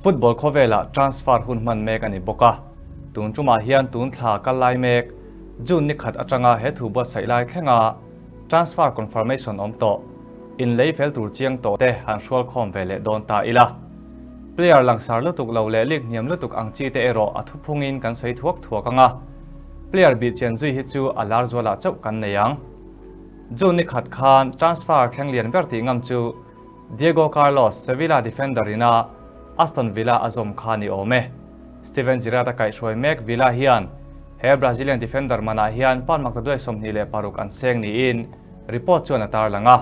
Football khawvelah transfer hun hman mek a ni bawk a, tun tumah hian tun thla kal lai mek June ni khat atanga he thu buatsaih lai thlenga transfer confirmation awm tawh, inlei fel tur chiang tawh te han hrual khawm ve leh dawn ta ila. Player langsar lutuk lo leh league hniam lutuk ang chi te erawh a thuphungin kan sawi thuak thuak ang a, player bih chian zui hi chu a lar zualah chauh kan nei ang. June ni khat khan transfer thleng lian ber tih ngam chu Diego Carlos, Sevilla defender ina Aston Villa a zawm kha ni awm e. Steven Gerrard a kaihhruai mek Villa hian he Brazilian defender manah hian pound maktaduai 26 an seng niin report chuan a tarlang a.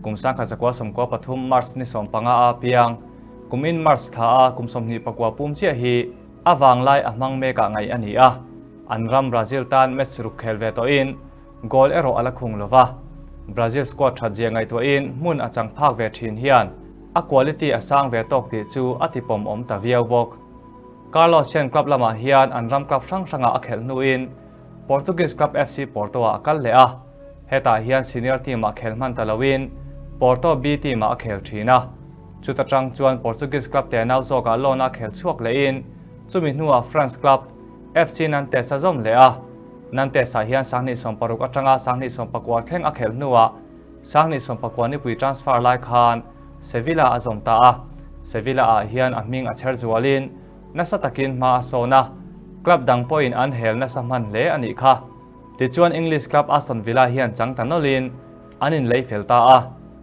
Kum 1993 March ni 15 a piang, kum in March thla a kum 24 pum chiah hi a vanglai a hmang mekah ngaih a ni a. An ram Brazil tan match ruk khel ve tawhin Goal erawh a la khung lo va, Brazil squad that zia ngaihtuahin hmun a chang phak ve thin hian a quality a sang ve tawk tih chu a tipawm awm ta viau bawk. Carlos hian club lamah hian an ram club hrang hrangah a khelh hnuin Portuguese club FC Porto-ah a kal leh a, hetah hian senior team-ah khel hman ta loin Porto B team-ah a khel thin a, chuta tang chuan Portuguese club tenau zawkah loan a khel chhuak lehin chumi hnuah France club FC Nantes a zawm leh a. Nantes-ah hian 2060 atanga 2019 thleng a khelh hnuah 2019 nipui transfer lai khan Sevilla a zawm ta a, Sevilla-ah hian a hming a chher zualin nasa takin hma a sawn a, club dang pawhin an hel nasa hman hle a nih kha. Tichuan English club Aston Villa hian chang ta nawlhin an inlei fel ta a,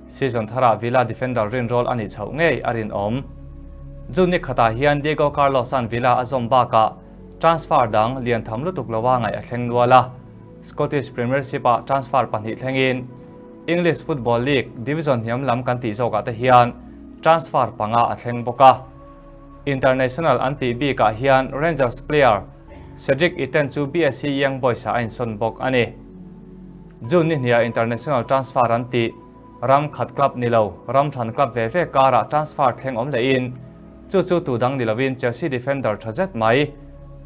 season tharah Villa defender rinrawl a nih chhoh ngei a rinawm. June ni khatah hian Diego Carlos-a'n Villa a zawm bakah Transfer dang lian tham lutuk lova ngaih a thleng nual a, Scottish Premiership-ah transfer pahnih thlengin English Football League division hniam lam kan tih zawkah te hian transfer panga a thleng bawk a. International an tih bikah hian Rangers player Cedric Itten chu BSC Young Boys-ah a insawn bawk a ni. June ni hniah international transfer an tih ram khat club ni lo, ram hran club ve ve karah transfer thleng awm lehin Chu chu tu dang ni lovin Chelsea defender tha zet mai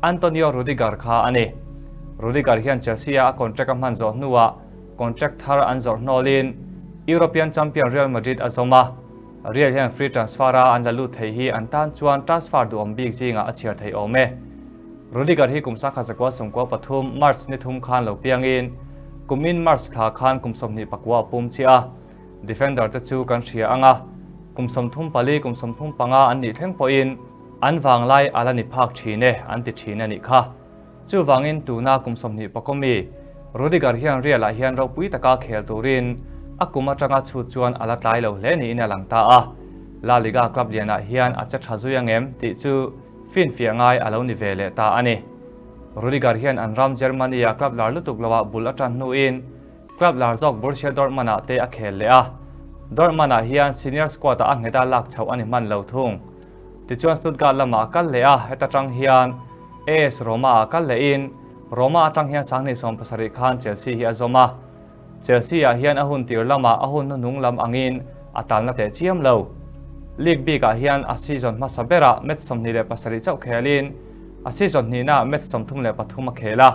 Antonio Rudiger kha a ni. Rudiger hian Chelsea-a a contract a hman zawh hnuah contract thar an zawrh hnawlin European champion Real Madrid a zawm a, Real hian free transfer-a an la lut thei hi an tan chuan transfer duhawm bik zingah a chhiar thei awm e. Rudiger hi kum 1993 March ni thum khan lo piangin kumin March thla khan kum 29 a pum chiah a. Defender te chu kan hria ang a, kum 34, kum 35 an nih thleng pawhin an vanglai a la ni phak thin e an ti thin a nih kha. Chuvangin tuna kum 20 pakawmi Rudiger hian Real ah hian ropui taka khel turin a kum atanga chhut chuan a la tlai lo hle niin a lang ta a. La Liga club lianah hian a che tha zui ang em tih chu finfiah ngai a lo ni ve leh ta a ni. Rudiger hian an ram Germany-a club lar lutuk loah bul a tan hnuin Club lar zawk Borussia Dortmund-ah te a khel leh a, Dortmund-ah hian senior squad-ah a nghet a lak chhoh a ni hman lo thung. Tichuan Stuttgart lamah a kal leh a, heta tang hian AS Roma-ah a kal lehin Roma atang hian 2017 khan Chelsea hi a zawm a. Chelsea-ah hian a hun tir lamah a hun hnuhnung lam angin a talna teh chiam lo. League bikah hian a season hmasa berah match 27 chauh khelin a season hnihnaah match 33 a khel a.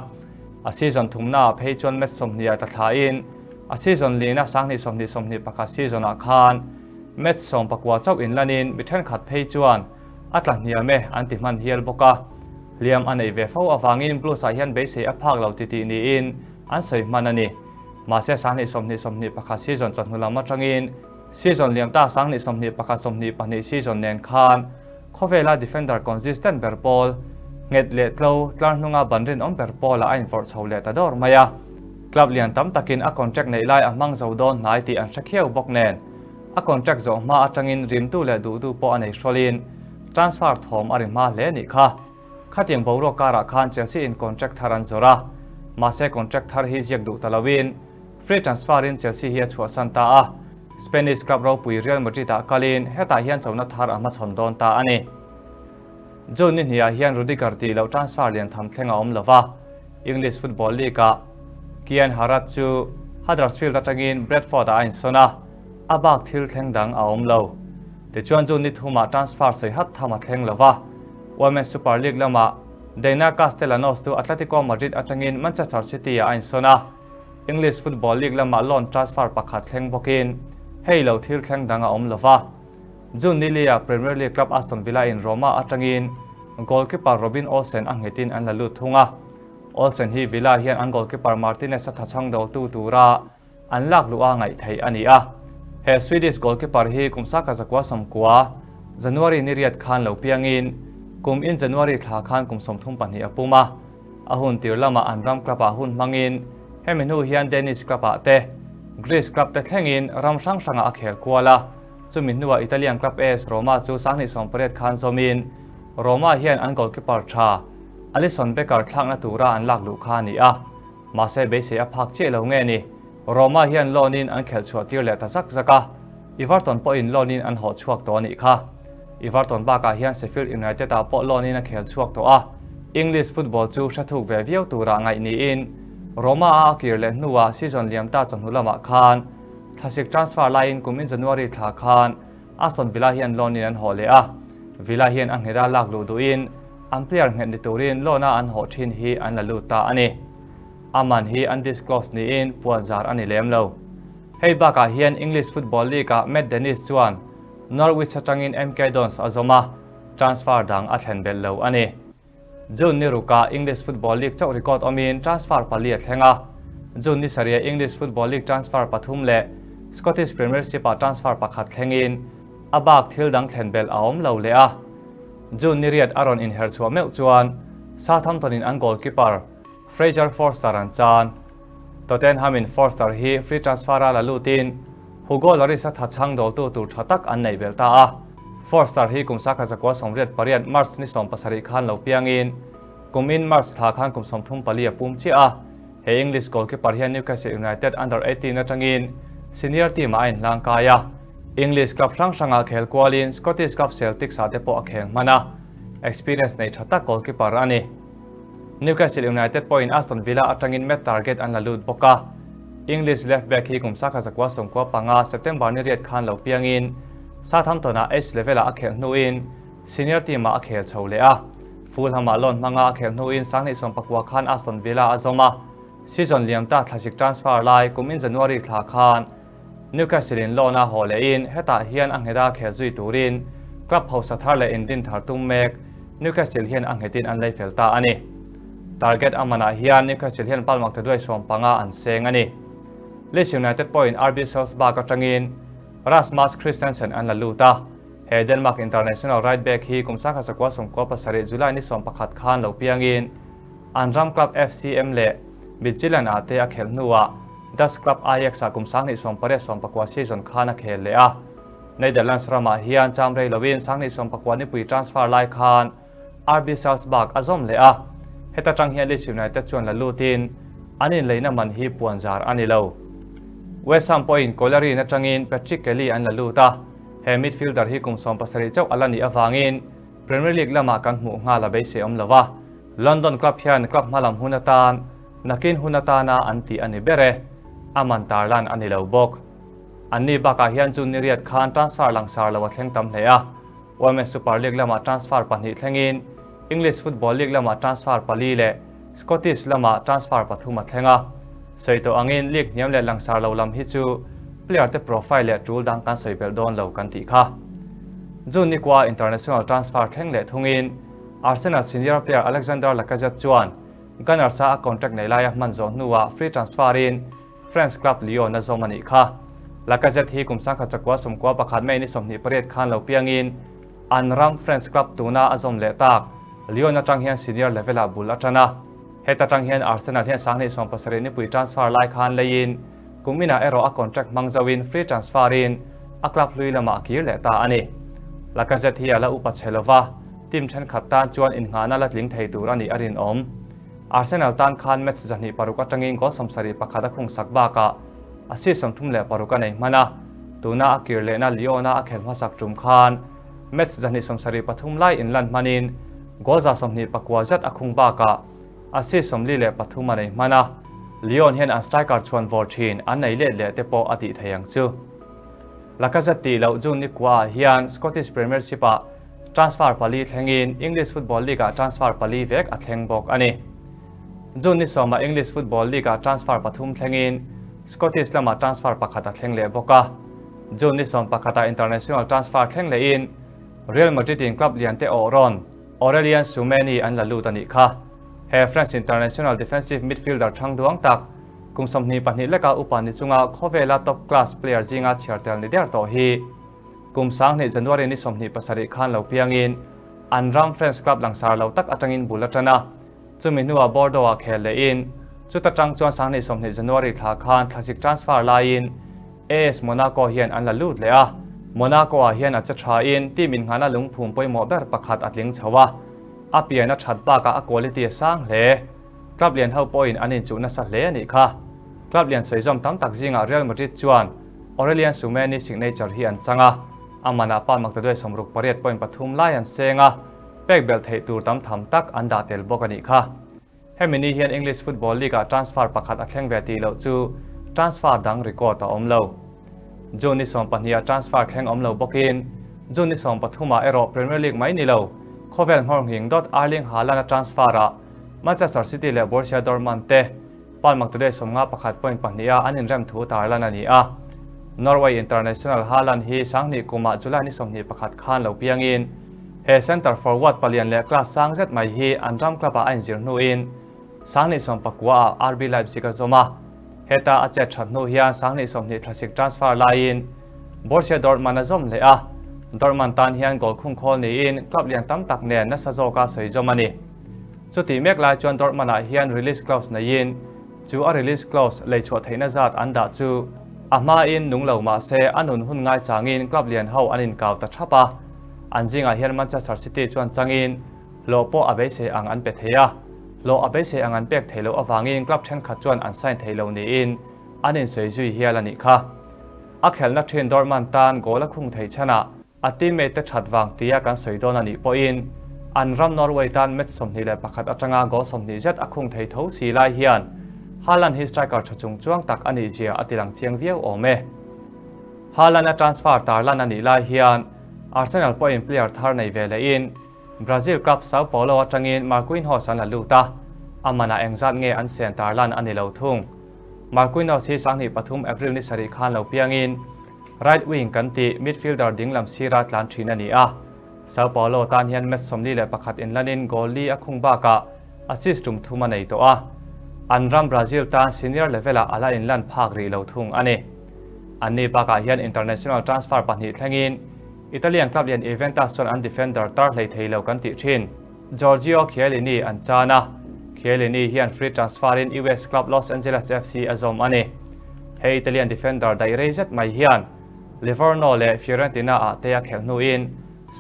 A season thumnaah phei chuan match 20 ah tla thlain a season lina 2020 21 season-ah khan match 19 chauh inlanin mi thenkhat phei chuan a tla hniam e an ti hman hial bawk a. Hliam a neih ve fo avangin Blues-ah hian beisei a phak lo titih niin an sawi hman a ni. Mahse 2020 21 season chawhnu lam atangin season liam ta 2021 22 season nen khan Khawvela defender consistent ber pawl, nghet leh tlo, tlar hnunga ban rinawm ber pawlah a invawrh chho leh ta dawr mai a. Club lian tam takin a contract neih lai a hmang zo dawn hnai tih an hre khiau bawk nen, a contract zawh hma atangin rimtu leh duhtu pawh a nei hrawlin transfer thawm a ri hma hle nih kha. Khatiang boruak karah khan Chelsea in contract thar an zawrh a, mahse contract thar hi ziak duh ta loin free transfer in Chelsea hi a chhuahsan ta a. Spanish club ropui Real Madrid-ah kalin hetah hian chona thar a hmachhawn dawn ta a ni. June ni hniah hian Rudiger tih loh transfer lian tham thleng a awm lo va, English Football League-ah Kian Harrat chu Huddersfield atangin Bradford-ah a insawn a, a bak thil thleng dang a awm lo. Tichuan June ni thumah transfer sawi hat tham a thleng lo va, Women's Super League lamah Deyna Castellanos chu Atletico Madrid atangin Manchester City-ah a insawn a, English Football League lamah loan transfer pakhat thleng bawkin hei lo thil thleng dang a awm lo va. June ni lia Premier League club Aston Villa in Roma atangin goalkeeper Robin Olsen a nghetin an la lut thung a. Olsen hi Villa hian an goalkeeper Martinez a thachhang dotu tura an lak luh a ngaih theih a ni a. He Swedish goalkeeper hi kum saka zakua sawmkua, January ni riat khan lo piangin kum in January thla khan kum 32 a pum a. A hun tir lamah an ram club ah hun hmangin hemi hnu hian Danish club ah te, Greece club te thlengin ram hrang hrangah a khel kual a. Chumi hnuah Italian club AS Roma chu 2018 khan zawmin Roma hian an goalkeeper tha Alisson Becker thlakna tura an lak luh kha a ni a. Mahse beisei a phak chiah lo nge ni, Roma hian loan in an khelh chhuah tir leh ta zak zak a, Everton pawhin loan in an hawh chhuak tawh a nih kha. Everton bakah hian Sheffield United ah pawh loan in a khel chhuak tawh a, English football chu hre thuk ve viau tura ngaih niin Roma a a kir leh hnuah season liam ta chawhnu lamah khan thlasik transfer laiin kum in January thla khan Aston Villa hian loan in an hawh leh a, Villa hian a ngheta lak luh duhin an player nghet ni turin loan a an hawh thin hi an la lut ta a ni. A man hi undisclosed niin puan zar a ni lem lo. Hei bakah hian English Football League ah Matt Dennis chuan Norwich atangin MK Dons a zawm a, transfer dang a thlen belh lo a ni. June ni rukah English Football League chauh record awmin transfer pali a thleng a. June ni sarih English Football League transfer pathum leh Scottish Premiership ah transfer pakhat thlengin a bak thil dang thlen belh a awm lo leh a. June ni riat a rawn inher chhuah meuh chuan Southampton in an goalkeeper Fraser Forster an chan. Tottenham in Forster hi free transfer a la lutin Hugo Lloris a thachhang dawltu tur tha tak an neih belh ta a. Forster hi kum sakha 1988 March ni 17 khan lo piangin kum in March thla khan kum 34 a pum chiah a. He English goalkeeper hian Newcastle United under 18 atangin senior team ah a inhlang kai a. English club hrang hrangah khel kualin Scottish club Celtics ah te pawh a khel hman a. Experience nei tha tak goalkeeper a ni. Newcastle United pawhin Aston Villa atangin Matt Targett an la lut bawk a. English left back hi kum sakha 1995 September ni riat khan lo piangin Southampton-ah H level-ah a khelh hnuin senior team-ah a khel chho leh a. Fulham-ah loan hmanga a khelh hnuin 2019 khan Aston Villa a zawm a. Season liam ta thlasik transfer lai kum in January thla khan Newcastle in loan a haw lehin hetah hian a ngheta khel zui turin club hausa thar leh indin thar tum mek Newcastle hian a nghetin an lei fel ta a ni. Targett a manah hian Newcastle hian palmak ta duai 15 an seng a ni. Leeds United pawhin RB Salzburg atangin Rasmus Kristensen an la lut a. He Denmark international right back hi kum 1997 July ni 11 khan lo piangin an ram club FCM leh Midtjylland ah te a khelh hnuah Dutch club Ajax ah kum 2018-19 season khan a khel leh a. Netherlands ramah hian cham rei loin 2019 nipui transfer lai khan RB Salzburg a zawm leh a. Heta tang hian Leeds United chuan la lutin an inleina man hi puan zar a ni lo. West Ham pawhin Cagliari atangin Patrick Kelly an la lut a. He midfielder hi kum 17 chauh a la nih avangin Premier League lamah kan hmuh nghal a beisei awm lo a. London club hian club hmalam hun atan nakin hun atana an tih a ni ber e. A man tarlan a ni lo bawk. Anni bakah hian June ni riat khan transfer langsar lo a thleng tam hle a. Women's Super League lamah transfer pahnih thlengin English Football League lamah transfer pali leh Scottish lamah transfer pathum a thleng a. Sawi tawh angin league hniam leh langsar lo lam hi chu player te profile leh tul dang kan sawi belh dawn lo kan tih kha. June ni kua international transfer thleng leh thungin Arsenal senior player Alexander Lacazette chuan Gunners a a contract nei laia hman zawh hnuah free transfer in French club Lyon a zawm a nih kha. Lacazette hi kum 1991 May ni 28 khan lo piangin an ram French club tuna a zawm leh tak Lyon atang hian senior level ah bul a tan a. Heta tang hian Arsenal hian 2017 nipui transfer lai khan leiin kum inah erawh a contract hmang zoin free transfer in a club hlui lamah a kir leh ta a ni. Lacazette hi a la upa chhe lova, team thenkhat tan chuan innghahna la tling thei tur a nih a rinawm. Arsenal tan khan match 26 atangin goal 71 a khung sak bakah assist 36 a nei hman a, tuna a kir lehna Lyon a a khel hmasak tum khan match 273 lai inlan hmanin goal 29 zet a khung bakah assist 43 a nei hman a, Lyon hian an striker chhuan vawr thin an nei let leh te pawh a tih thei ang chu. Lacazette tih loh June ni kua ah hian Scottish Premiership ah transfer pali thlengin English Football League ah transfer pali vek a thleng bawk a ni. June ni sawmah English Football League ah transfer pathum thlengin Scottish lamah transfer pakhat a thleng leh bawk a. June ni 11 ah international transfer thleng lehin Real Madrid in club lian te awh rawn Aurelien Tchouameni an la lut a nih kha. He French international defensive midfielder thang duang tak, kum 22 leka upa ni chunga khawvela top class player zinga chhiar tel ni der tawh hi kum 2000 January ni 27 khan lo piangin an ram French club langsar lo tak atangin bul a tan a. Chumi hnuah Bordeaux-ah khel lehin chuta tang chuan 2020 January thla khan thlasik transfer laiin AS Monaco hian an la lut leh a. Monaco-ah hian a che thain team inngahna lungphum pawimawh ber pakhat a tling chho a, a pian a that bakah a quality a sang hle. Club lian ho pawhin an inchuh nasa hle a nih kha. Club lian sawi zawm tam tak zingah Real Madrid chuan Aurelien Tchouameni signature hi an chang a, a manah pa maktaduai 68.3 lai an seng a. Pek belh theih tur tam tham tak an dah tel bawk a nih kha. Hemi ni hian English Football League-ah transfer pakhat a thleng ve tih loh chu transfer dang record a awm lo. June ni 12 ah transfer thleng awm lo bawkin June ni 13 ah erawh Premier League mai ni lo, khawvel nghawr nghing dawt Erling Haaland-a transfer-ah Manchester City leh Borussia Dortmund te Palm Maktaduai 51.2 ah an inrem thu tarlan a ni a. Norway international Haaland hi 2000 kumah July ni 21 khan lo piangin he centre forward palian leh class sang zet mai hi an ram club ah a inzir hnuin 2019 ah RB Leipzig a zawm a. Heta a chet that hnu hian 2020 thlasik transfer laiin Borussia Dortmund a zawm leh a. Dortmund tan hian goal khung khawl niin club lian tam tak nen nasa zawka sawi zawm a ni. Chutih mek lai chuan Dortmund ah hian release clause neiin chu a release clause lei chhuah theihna zat an dah chu a hmain nung lo mah se a nun hun ngai changin club lian ho an inkau ta thap a. An zingah hian Manchester City chuan changin hlawh pawh a beisei ang an pe thei a, hlawh a beisei ang an pek theih loh avangin club thenkhat chuan an sign thei lo niin an insawi zui hial a nih kha. A khelhna thin Dortmund tan goal a khung thei chhanah A teammate te that vang tia kan sawi dawn a nih pawhin an ram Norway tan match 21 atanga goal 20 zet a khung thei tho si lai hian Haaland hi striker tha chung chuang tak a nih zia a tilang chiang viau awm e. Haaland a transfer tarlan a nih lai hian Arsenal pawhin player thar nei ve lehin Brazil club Sao Paulo atangin Marquinhos an la lut a, a manah engzat nge an sen tarlan a ni lo thung. Marquinhos hi 2003 April ni sarih khan lo piangin Right wing kan tih midfielder dinglam sira tlan thin a ni a. Sao Paulo tan hian match 41 inlanin goal li a khung bakah assist tum thum a nei tawh a. An ram Brazil tan senior level-ah a la inlan phak rih lo thung a ni. Anni bakah hian international transfer pahnih thlengin Italian club lian Juventus chuan an defender tar hlei thei lo kan tih thin Giorgio Chiellini an chan a. Chiellini hian free transfer-in US club Los Angeles FC a zawm a ni. He Italian defender daih rei zet mai hian Livorno leh Fiorentina ah te a khelh hnuin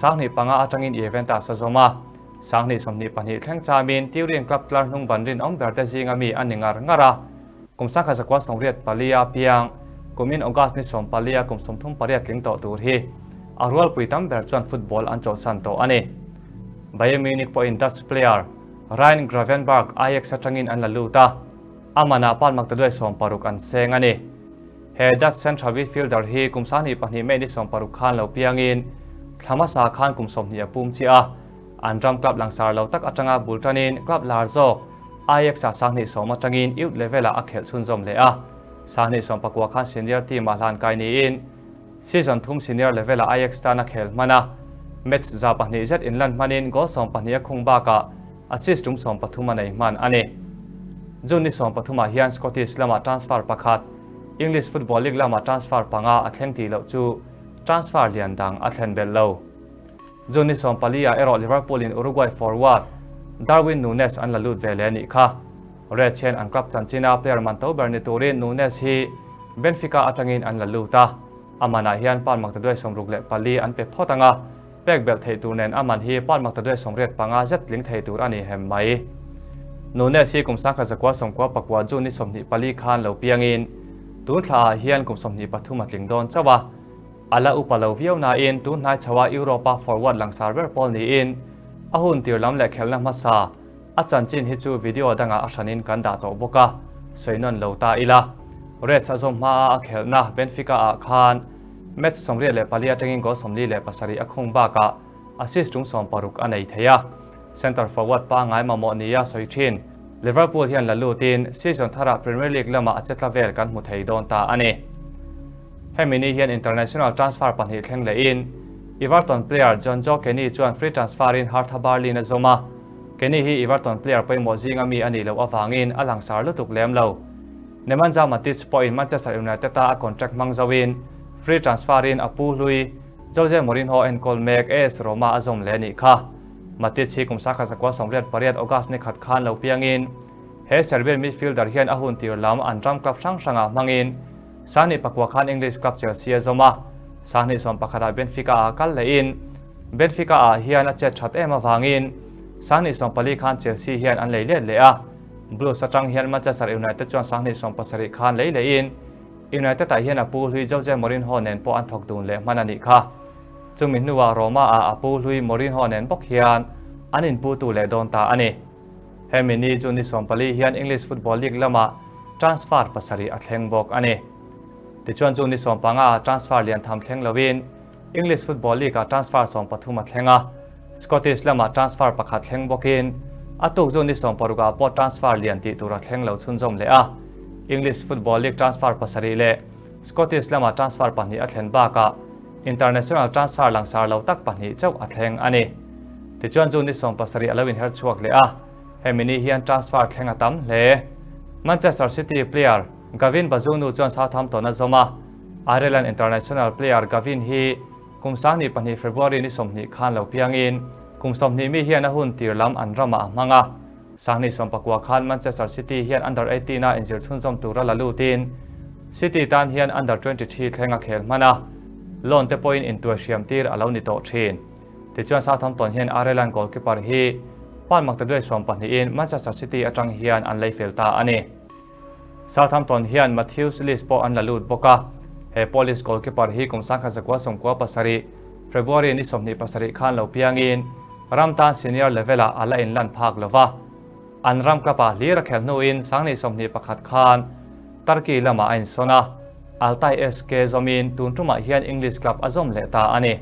2005 atangin Juventus a zawm a. 2022 thleng chamin Turin club tlar hnung ban rinawm ber te zinga mi a ni ngar ngar a. Kum 1994 a piang, kumin August ni 14 a kum 38 tling tawh tur hi a rualpui tam ber chuan football an chawlhsan tawh a ni. Bayern Munich pawhin Dutch player Ryan Gravenberch Ajax atangin an la lut a, a manah pan maktaduai 60 an seng a ni. He Dutch central midfielder hi kum 22 May ni 60 khan lo piangin thla hmasa khan kum 20 a pum chiah a, an ram club langsar lo tak atanga bul tanin club lar zawk Ajax ah 2010 atangin youth level-ah a khelh chhunzawm leh a, 2019 khan senior team-ah hlan kai niin season thum senior level-ah Ajax tan a khel hman a, match 200 zet inlan hmanin goal 12 a khung bakah assist tum 13 a nei hman a ni. June ni 13 ah hian Scottish lamah transfer pakhat, English Football League lamah transfer panga a thleng tih loh chu transfer lian dang a thlen belh lo. June ni 14 ah erawh Liverpool in Uruguay forward Darwin Nunez an la lut ve leh a nih kha. Reds hian an club chanchina player man to ber ni turin Nunez hi Benfica atangin an la lut a, a manah hian pound maktaduai 64 an pe phawt ang a, pek belh theih tur nen a man hi pound maktaduai 85 zet tling thei tur a ni hem mai. Nunez hi kum 1999 June ni 24 khan lo piangin tun thla ah hian kum 23 a tling dawn chauh a, a la upa lo viau nain tun hnai chhoa Europe-a forward langsar ber pawl niin a hun tir lam leh khelhna hmasa a chanchin hi chu video dangah a hranin kan dah tawh bawk a, sawi nawn lo ta ila. Reds a zawm hmaa a khelhna Benfica ah khan match 84 atangin goal 47 a khung bakah assist tum 60 a nei thei a. Centre forward pangngai mamawh nia sawi thin Liverpool hian la lutin season tharah Premier League lamah a che tla vel kan hmu thei dawn ta a ni. Hemi ni hian international transfer pahnih thleng lehin Everton player Jonjo Kenny chuan free transfer in Hertha Berlin a zawm a, Kenny hi Everton player pawimawh zinga mi a nih loh avangin a langsar lutuk lem lo. Nemanja Matic pawhin Manchester United-a a contract hmang zoin free transfer in a pu hlui Jose Mourinho enkawl mek AS Roma a zawm leh a nih kha. Matic hi kum sakhat zakua 88 August ni khat khan lo piangin he Serbian midfielder hian a hun tir lam an ram club hrang hrangah hmangin Sahnih pakua khan English club Chelsea a zawm a, sahnih 11 ah Benfica ah kal lehin Benfica ah hian a chet that em avangin sahnih 14 khan Chelsea hian an lei let leh a, Blues atang hian Manchester United chuan sahnih 70 khan lei lehin United ah hian a pu hlui Jose Mourinho nen pawh an thawk dun leh hman a nih kha. Chumi hnuah Roma ah a pu hlui Mourinho nen bawk hian an inputu leh dawn ta a ni. Hemi ni chu ni 14 hian English Football League lamah transfer pasarih a thleng bawk a ni. Tichuan chu ni 15 ah transfer lian tham thleng loin English Football League ah transfer 13 a thleng a, Scottish lamah transfer pakhat thleng bawkin a tuk chu ni 16 ah pawh transfer lian tih tur a thleng lo chhunzawm leh a. English Football League transfer pasarih leh Scottish lamah transfer pahnih a thlen bakah International transfer langsar lo tak pahnih chauh a thleng a ni. Tichuan chu ni 70 a lo inher chhuak leh a, hemi ni hian transfer thleng a tam hle. Manchester City player Gavin Bazunu chuan Southampton a zawm a, Ireland international player Gavin hi kum 2002 February ni 20 khan lo piangin kum 20 mi hian a hun tir lam an ramah a hmang a. 2019 khan Manchester City hian under 18 a inzir chhunzawm tura la lutin City tan hian under 23 thleng a khel hman a, loan te pawhin intuai hriam tir a lo ni tawh thin. Tichuan Southampton hian Ireland goalkeeper hi pan maktaduai 12 in Manchester City atang hian an lei fel ta a ni. Southampton hian Matthews Lis pawh an la lut bawk a, he Polish goalkeeper hi kum 1997 February ni 27 khan lo piangin ram tan senior level-ah a la inlan phak lo va. An ram club-ah hlir a khel hnuin 2021 khan Turkey lamah a insawn a, Altay SK zawmin tun tumah hian English club a zawm leh ta a ni.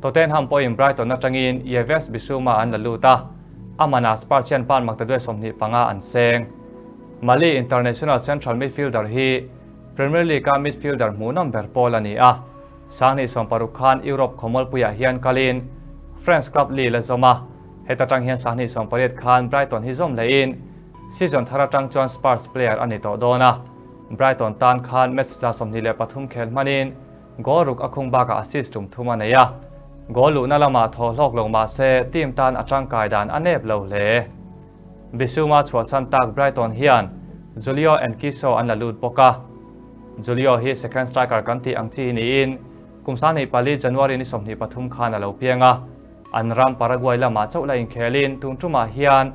Tottenham pawhin Brighton atangin Yves Bissouma an la lut a, a manah Spurs hian pan maktaduai 25 an seng. Mali international central midfielder hi Premier League-a midfielder hmuhnawm ber pawl a ni a, 2016 khan Europe khawmualpuiah hian kalin French club Lille a zawm a, heta tang hian 2018 khan Brighton hi zawm lehin season thar atang chuan Spurs player a ni tawh dawn a, Brighton tan khan match 23 khel hmanin goal ruk a khung bakah assist tum thum a nei a, goal luhna lamah thaw hlawk lo mah se team tan a tangkai dan a nep lo hle. Bissouma chhuahsan tak Brighton hian Julio Enciso an la lut bawk a, Julio hi second striker kan tih ang chi niin kum 24 January ni 23 khan a lo piang a, an ram Paraguay lamah chauh la inkhelin tun tumah hian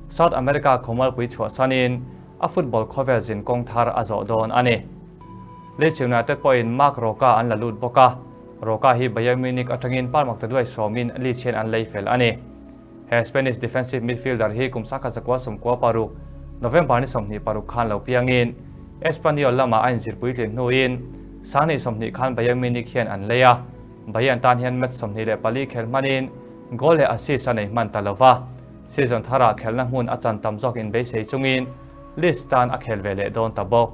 South America khawmualpui chhuahsanin a football khawvel zin kawng thar a zawh dawn a ni. Leeds United pawhin Marc Roca an la lut bawk a, Roca hi Bayern Munich atangin par maktaduai sawmin Leeds hian an lei fel a ni. He Spanish defensive midfielder hi kum 1996 November ni 26 khan lo piangin Espanyol lamah a inzir puitlin hnuin 2020 khan Bayern Munich hian an lei a, Bayern tan hian match 24 khel hmanin goal leh assist a nei hman ta lova, season tharah khelna hmun a chan tam zawk inbeisei chungin Leeds tan a khel ve leh dawn ta bawk.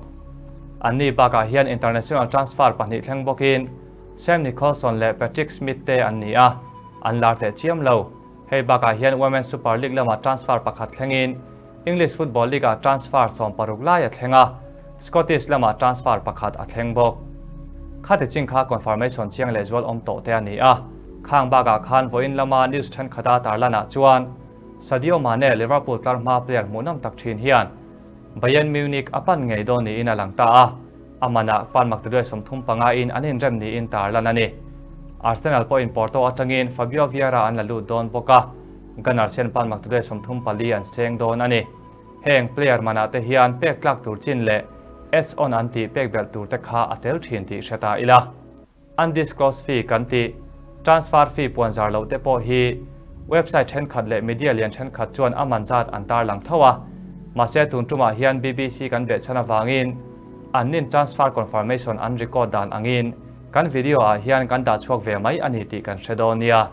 Anni bakah hian international transfer pahnih thleng bawkin Sam Nicholson leh Patrick Smith te an ni a, an lar teh chiam lo. Hei bakah hian Women's Super League lamah transfer pakhat thlengin English Football League-ah transfer 16 lai a thleng a, Scottish lamah transfer pakhat a thleng bawk. Khati ching kha confirmation chiang leh zual awm tawh te a ni a, khang bakah khan vawiin lama news thenkhat-a tarlanah chuan Sadio Mane Liverpool tlarhma player hmuhnawm tak thin hian Bayern Munich a pan ngei dawn niin a lang ta a, a manah pan maktaduai 35 in an inrem niin tarlan a ni. Arsenal pawhin Porto atangin Fabio Vieira an la lut dawn bawk a, Gunners hian pan maktaduai 34 an seng dawn a ni. Heng player manah te hian pek tlak tur chin leh ads-on an tih pek belh tur te kha a tel thin tih hre ta ila. Undisclosed fee kan tih, transfer fee puan zar loh te pawh hi website thenkhat leh media lian thenkhat chuan a man zat an tarlang tho a, mahse tun tumah hian BBC kan behchhan avangin an nin transfer confirmation an record dan angin kan video ah hian kan dah chhuak ve mai a ni tih kan hre dawn nia.